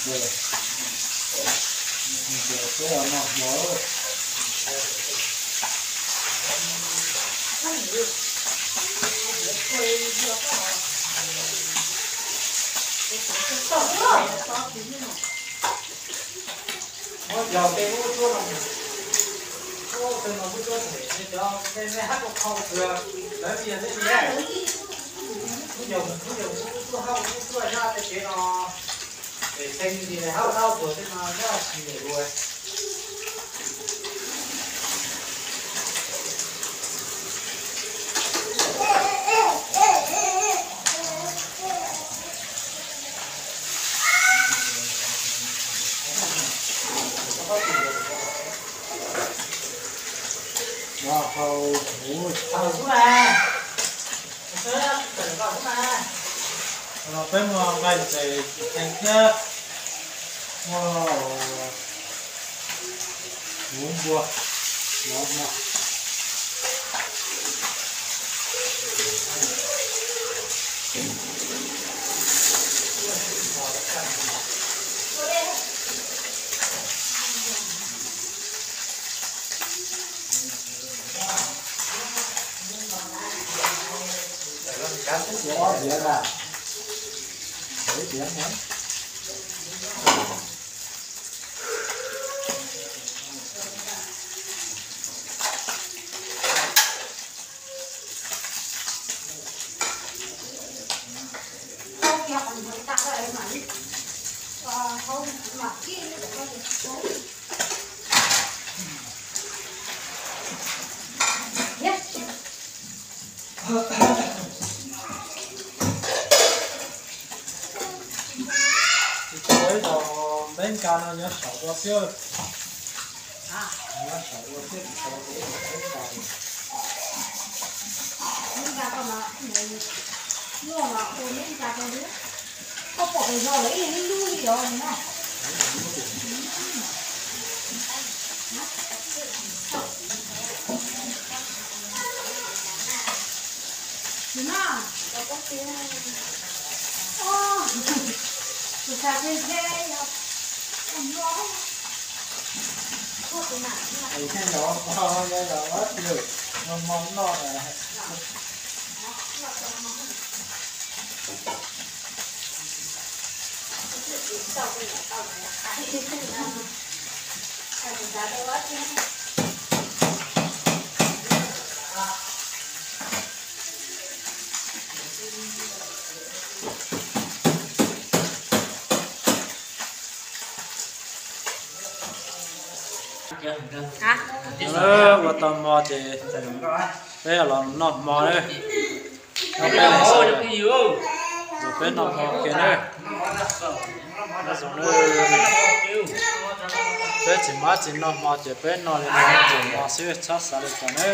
Muab yog tej lub tuab no, ub, tej no lub tuab them, cov me me hab koj khau kws lawv yog tej niag, ub, yog ub, yog ub tuaj hauj ub tuaj nyob tej kev no, es txheej ntsis hauj dab tuag tej no nyob tsis lawm. Los peb muag nqaij ntses tsis txheej thiab, muag huv npua los no. Tsis tau ib tug npeb nka no nyob saum ua xwb. Nyob saum ua xwb tsis tau ib tug npeb nka. Koj pom pes zog lawm ib lub li os na. Ua tau hmo ces peb los noj hmo na. Peb noj hmo kiag na. Peb tsis muaj dab tsi noj hmo ces peb noj li no ces hmo xwb txhob xav li cas na.